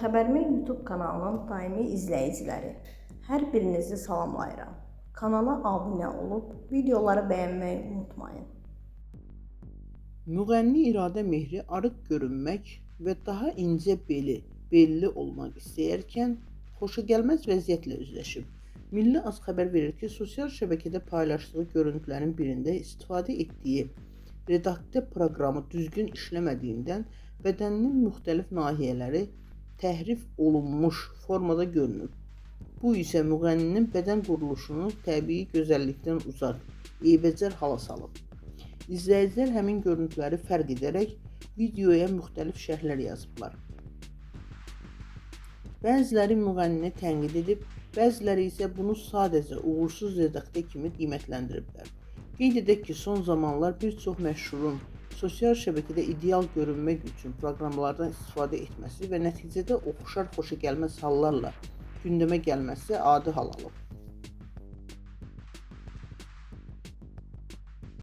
Xəbərimin YouTube kanalının daimi izləyiciləri, hər birinizi salamlayıram. Kanala abunə olub videoları bəyənməyi unutmayın. Müğənni İradə Mehri arıq görünmək və daha incə belli olmaq istəyərkən xoşagəlməz vəziyyətlə üzləşib. Milli Az xəbər verir ki, sosial şəbəkədə paylaşdığı görüntülərin birində istifadə etdiyi redaktə proqramı düzgün işləmədiyindən bədəninin müxtəlif nahiyələri təhrif olunmuş formada görünüb. Bu isə müğənninin bədən quruluşunu təbii gözəllikdən uzaq, eybəcər hala salıb. İzləyicilər həmin görüntüləri fərq edərək videoya müxtəlif şərhlər yazıblar. Bəziləri müğənnini tənqid edib, bəziləri isə bunu sadəcə uğursuz redaktə kimi qiymətləndiriblər. Qeyd edək ki, son zamanlar bir çox məşhurun sosial şəbəkədə ideal görünmək üçün proqramlardan istifadə etməsi və nəticədə oxşar xoşagəlməz hallarla gündəmə gəlməsi adi hal alıb.